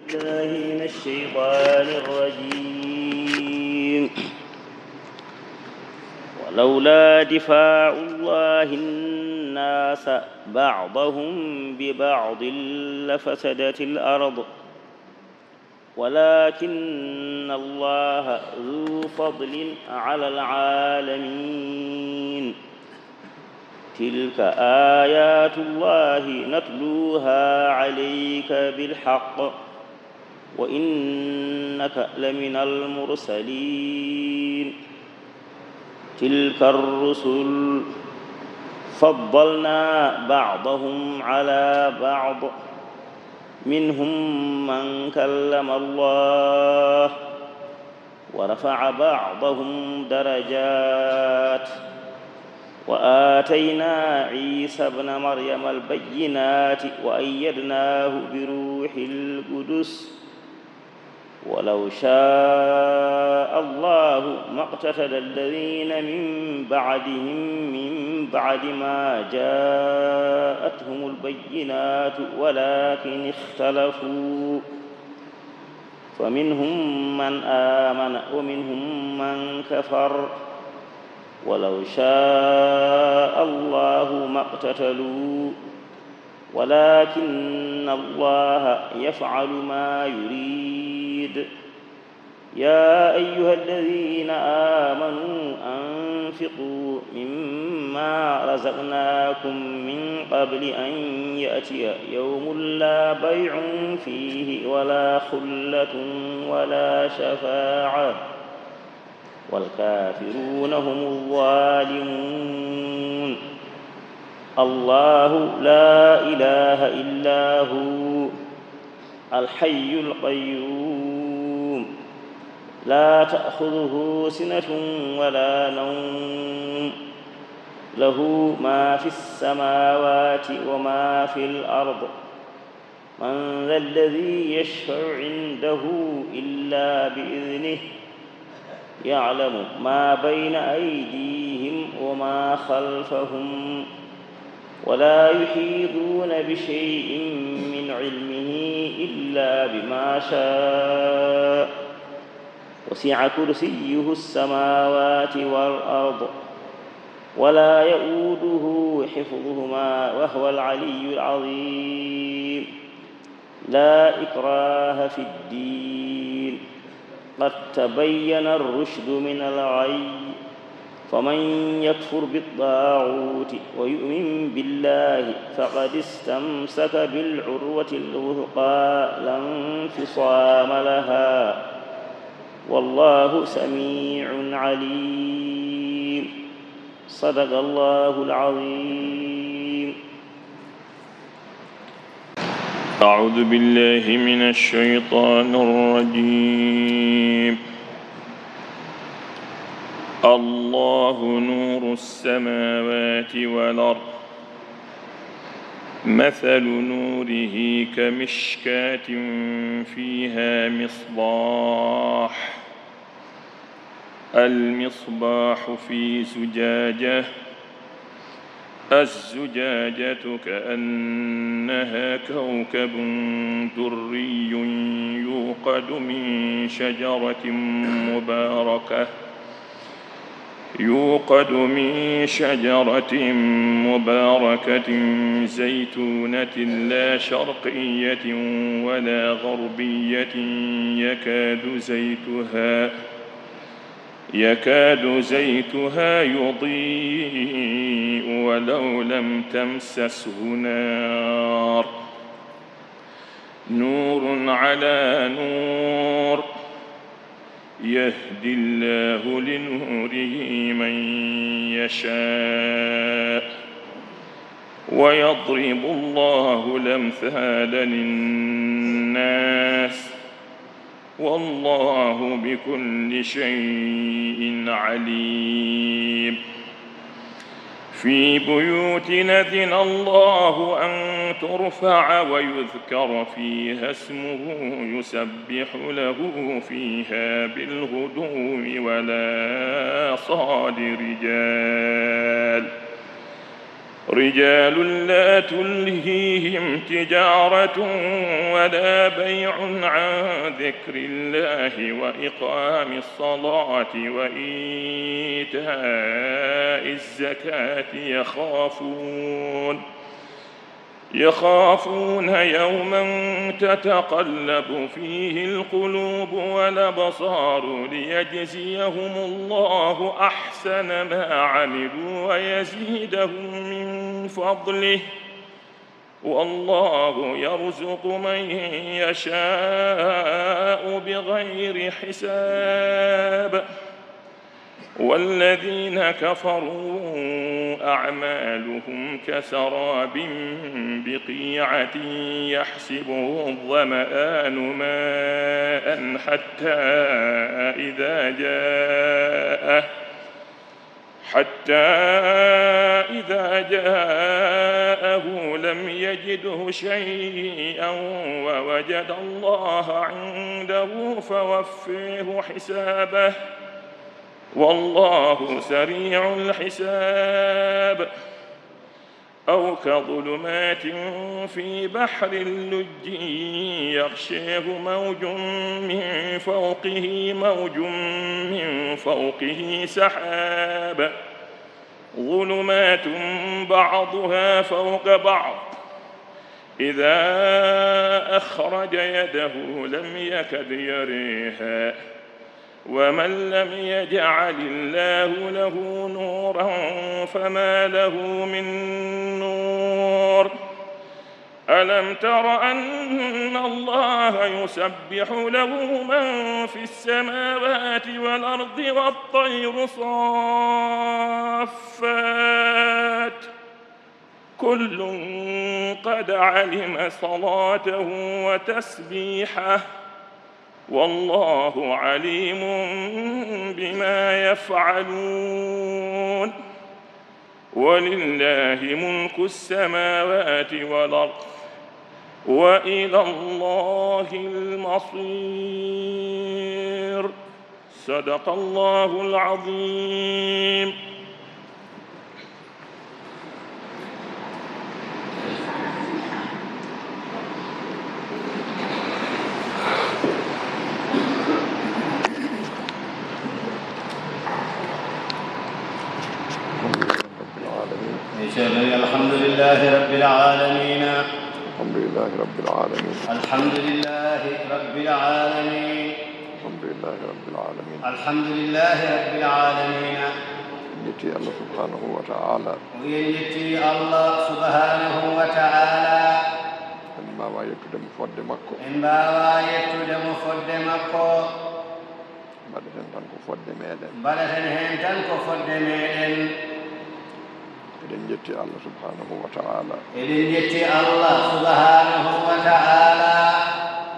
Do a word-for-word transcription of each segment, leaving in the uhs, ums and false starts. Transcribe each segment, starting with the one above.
بالله من الشيطان الرجيم. ولولا دفاع الله الناس بعضهم ببعض لفسدت الأرض ولكن الله ذو فضل على العالمين. تلك آيات الله نتلوها عليك بالحق وإنك لمن المرسلين. تلك الرسل فضلنا بعضهم على بعض منهم من كلم الله ورفع بعضهم درجات وآتينا عيسى ابن مريم البينات وأيدناه بروح القدس ولو شاء الله ما اقتتل الذين من بعدهم من بعد ما جاءتهم البينات ولكن اختلفوا فمنهم من آمن ومنهم من كفر ولو شاء الله ما اقتتلوا ولكن الله يفعل ما يريد. يا أيها الذين آمنوا أنفقوا مما رزقناكم من قبل أن يأتي يوم لا بيع فيه ولا خلة ولا شفاعة والكافرون هم الظالمون. الله لا إله إلا هو الحي القيوم لا تأخذه سنة ولا نوم له ما في السماوات وما في الأرض من ذا الذي يشفع عنده إلا بإذنه يعلم ما بين أيديهم وما خلفهم ولا يحيطون بشيء من علمه إلا بما شاء وسع كرسيه السماوات والأرض ولا يؤوده حفظهما وهو العلي العظيم. لا إكراه في الدين قد تبين الرشد من الغي فمن يكفر بالطاغوت ويؤمن بالله فقد استمسك بالعروة الوثقى لا انفصام لها والله سميع عليم. صدق الله العظيم. أعوذ بالله من الشيطان الرجيم. الله نور السماوات والأرض. مثل نوره كمشكاة فيها مصباح. المصباح في زجاجة. الزجاجة كأنها كوكب دري يوقد من شجرة مباركة، يوقد من شجرة مباركة زيتونة لا شرقية ولا غربية يكاد زيتها يكاد زيتها يضيء ولو لم تمسسه نار، نور على نور، يهدي الله لنوره من يشاء، ويضرب الله الأمثال للناس، والله بكل شيء عليم. في بيوت أذن الله أن ترفع ويذكر فيها اسمه يسبح له فيها بالغدو والآصال رجال رجال لا تلهيهم تجارة ولا بيع عن ذكر الله وإقام الصلاة وإيتاء الزكاة يخافون، يخافون يوما تتقلب فيه القلوب والأبصار ليجزيهم الله أحسن ما عملوا ويزيدهم من فضله، والله يرزق من يشاء بغير حساب. والذين كفروا أعمالهم كسراب بقيعة يحسبه الظمآن ماء حتى إذا جاءه حتى إذا جاءه لم يجده شيئا ووجد الله عنده فوفاه حسابه، والله سريع الحساب. أو كظلمات في بحر لجي يغشاه موج من فوقه موج من فوقه سحاب، ظلمات بعضها فوق بعض، إذا أخرج يده لم يكد يريها، ومن لم يجعل الله له نورا فما له من نور. ألم تر أن الله يسبح له من في السماوات والأرض والطير صافات، كل قد علم صلاته وتسبيحه، والله عليم بما يفعلون. ولله ملك السماوات والأرض وإلى الله المصير. صدق الله العظيم. الحمد لله رب العالمين. الحمد لله رب العالمين. الحمد لله رب العالمين. الحمد لله رب العالمين. الحمد لله رب العالمين. الحمد لله رب العالمين. En njetti Allah subhanahu wa ta'ala. Ko en njetti Allah subhanahu wa ta'ala. En mbaawa yettude mo fodde makko. En mbaawa yettude mo fodde makko. Mbaɗeten tan ko fodde meɗen. Mbaɗeten heen tan ko fodde meɗen. Eɗen njetti Allah subhanahu wa ta'ala. Eɗen njetti Allah subhanahu wa ta'ala.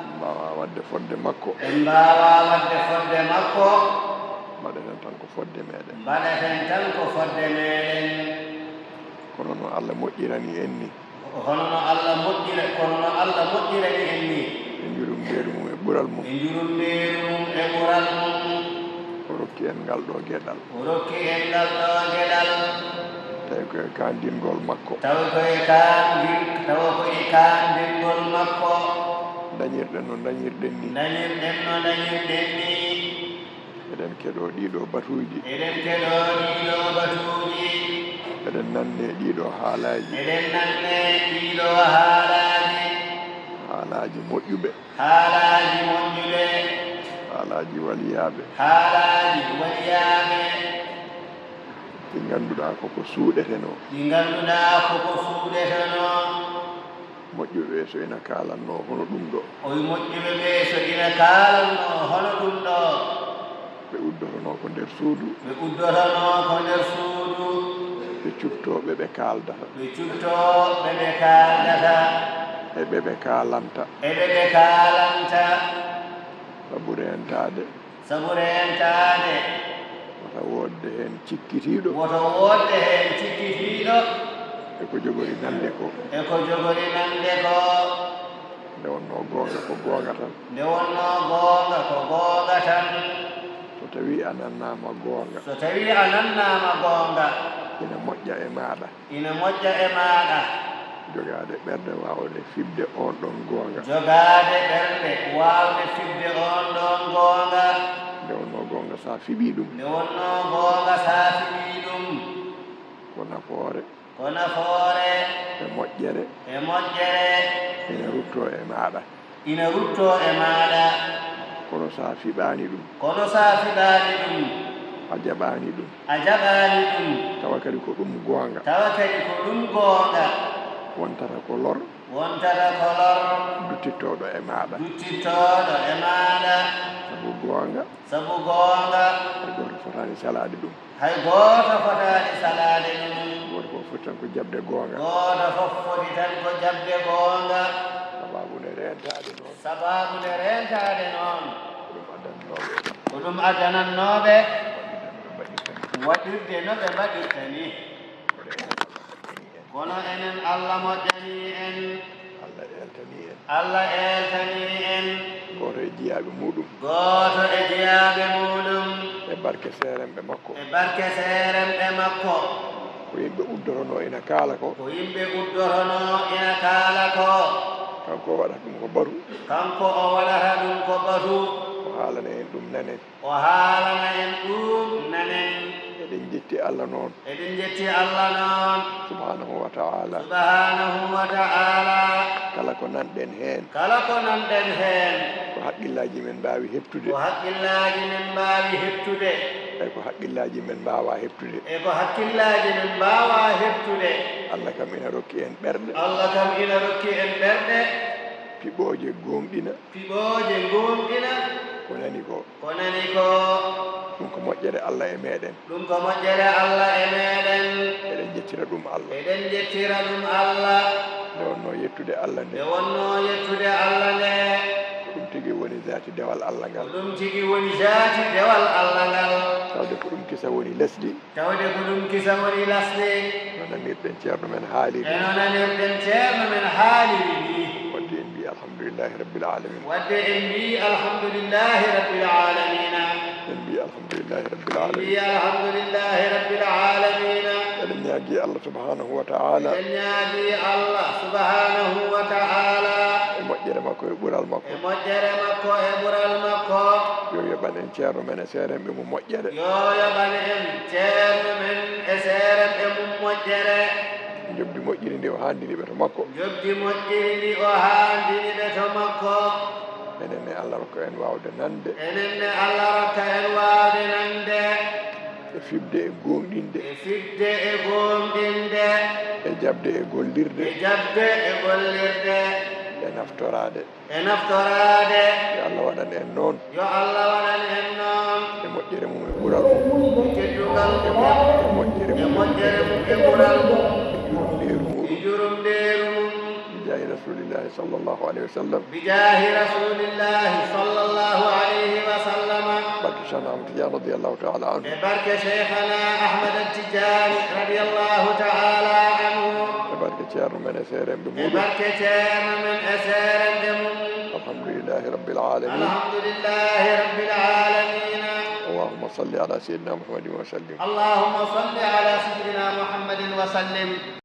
En mbaawa waɗde fodde makko. En mbaawa waɗde fodde makko. Mbaɗeten tan ko fodde meɗen. Mbaɗeten tan ko fodde meɗen. Kono no Allah moƴƴirani en ni. Hono no Allah moƴƴira, kono no Allah moƴƴirani en ni. E njurumbeeru mum e ɓural mum. E njurumbeeru mum e ɓural mum. O rokki en ngal ɗo geɗal. O rokki en ngal ɗo geɗal. Tawi ko e kaandingol makko. Tawi ko e kaandi-, tawi ko e kaandingol makko. Dañirɗen no dañirɗen ni. Dañirɗen no dañirɗen ni. Eɗen keɗoo ɗii ɗoo batuuji. Eɗen keɗoo ɗii ɗoo batuuji. Eɗen nannee ɗii ɗoo haalaaji. Eɗen nannee ɗii ɗoo haalaaji. Haalaaji moƴƴuɓe. Haalaaji moƴƴuɓe. Haalaaji waliyaaɓe. Haalaaji waliyaaɓe. Ɗi ngannduɗaa ko ko suuɗetenoo. Ɗi ngannduɗaa ko ko suuɗetenoo. Moƴƴuɓe ɓe so ina kaalannoo hono ɗum ɗo. O wi moƴƴuɓe ɓe so ina kaalannoo hono ɗum ɗo. Ɓe uddotonoo ko nder suudu. Ɓe uddotonoo ko nder suudu. Ɓe cuɓtoo ɓe ɓe kaaldata. Ɓe cuɓtoo ɓe ɓe kaaldata. E ɓe ɓe kaalanta. E ɓe ɓe kaalanta. Sabu reentaade. Sabu reentaade. Wota woodde heen cikkitiiɗo. Woto woodde heen cikkitiiɗo. E ko jogori nande ko. E ko jogori nande ko. Nde wonnoo goonga ko goonga tan. Nde wonnoo goonga ko goonga tan. So tawii a nannaama goonga. So tawii a nannaama goonga. Ina moƴƴa e maaɗa. Ina moƴƴa e maaɗa. Jogaade ɓernde waawde fiɓde oon ɗoon goonga. Jogaade ɓernde waawde fiɓde oon ɗoon goonga. Nde wonnoo goonga so a fiɓii ɗum. Nde wonnoo goonga so a fiɓii ɗum. Ko nafoore. Ko nafoore. E moƴƴere. E moƴƴere. Ina ruttoo e maaɗa. Ina ruttoo e maaɗa. Kono so a fiɓaani ɗum. Kono so a fiɓaani ɗum. A jaɓaani ɗum. A jaɓaani ɗum. Tawa kadi ko ɗum goonga. Tawa kadi ko ɗum goonga. Wontata ko lor. Wontata ko lor. Duttittooɗo e maaɗa. Duttittooɗo e maaɗa. Sabu goonga. Sabu goonga. Hay gooto fotaani salaade ɗum. Hay gooto fotaani salaade ɗum. Gooto fof foti tan ko jaɓde goonga. Gooto fof foti tan ko jaɓde goonga. Sabaabu nde reentaade noon. Sabaabu nde reentaade noon. Ko ɗum addanannooɓe. Ko ɗum addanannooɓe. Waɗirde no ɓe mbaɗirta ni. Kono enen Allah moƴƴanii en. Allah eeltanii en. Allah eeltanii en. Gooto e jiyaaɓe muuɗum. Gooto e jiyaaɓe muuɗum. E barke seeremɓe makko. E barke seeremɓe makko. Ko yimɓe uddotonoo ina kaala ko. Ko yimɓe uddotonoo ina kaala ko. Kanko o waɗata ɗum ko batu. Kanko o waɗata ɗum ko batu. O haalana en ɗum nanen. O haalana en ɗum nanen. Eɗen njetti Allah noon. Eɗen njetti Allah noon. Subhaanahu wa ta'ala. Subhaanahu wa ta'ala. Kala ko nanɗen heen. Kala ko nanɗen heen. Ko haqqillaaji men mbaawi heɓtude. Ko haqqillaaji men mbaawi heɓtude. Eyi ko haqqillaaji men mbaawaa heɓtude. Eyi ko haqqillaaji men mbaawaa heɓtude. Allah kam ina rokki en ɓerɗe. Allah kam ina rokki en ɓerɗe. Piɓooje gooŋɗina. Piɓooje gooŋɗina. Ko nani ko. Ko nani ko. Ɗum ko moƴƴere Allah e meeɗen. Ɗum ko moƴƴere Allah e meeɗen. Eɗen njettira ɗum Allah. Eɗen njettira ɗum Allah. Nde wonnoo yettude Allah nde. Nde wonnoo yettude Allah nde. Ko ɗum tigi woni zaati dewal Allah ngal. Ko ɗum tigi woni zaati dewal Allah ngal. Tawde ko ɗum kisa woni lesdi. Tawde ko ɗum kisa woni lasde. No nanirɗen ceerno men haaliri. E no nanirɗen ceerno men haaliri ni. Wadde en mbi alhamdulillahi rabbil alamin. Wadde en mbi alhamdulillahi rabbil alamina. En mbi alhamdulillahi rabbil alamina. En mbi alhamdulillahi rabbil alamina. Eɗen ñaagi Allah subhanahu wa ta'ala. Eɗen ñaagi Allah subhanahu wa ta'ala. E moƴƴere makko e ɓural makko. E moƴƴere makko e ɓural makko. Yo yoɓan en ceerno men e seerenɓe mum moƴƴere. Yo yoɓan en ceerno men e seerenɓe mum moƴƴere. Njoɓdi moƴƴiri ndi o haandini ɓe to makko. Njoɓdi moƴƴiri ndi o haandini ɓe to makko. Enen ne Allah rokka en waawde nande. Enen ne Allah rokka en waawde nande. E fiɓde e gooŋɗinde. E fiɓde e gooŋɗinde. E jaɓde e gollirde. E jaɓde e gollirde. E naftoraade. E naftoraade. Yo Allah waɗan en noon. Yo Allah waɗan en noon. E moƴƴere mum e ɓural mum. E teddungal mum. E moƴƴere mum. E moƴƴere mum e ɓural mum. E jurumndeeru mum. E jurumndeeru mum. Bi jaahi Rasulillahi sallallahu alayhi wa sallam. Bi jaahi Rasulillahi sallallahu alayhi wa sallam. Barke Cheikhna Ahmad Tidiane radiyallahu ta'ala anhu. E barke Cheikhna Ahmad Tidiane radiyallahu ta'ala anhu. E barke ceerno men e seerenɓe mum. E barke ceerno men e seerenɓe mum. Alhamdulillahi rabbil alamin. Alhamdulillahi rabbil alamin. Allahumma salli ala sayyidina Muhammadin wa sallim. Allahumma salli ala sayyidina Muhammadin wa sallim.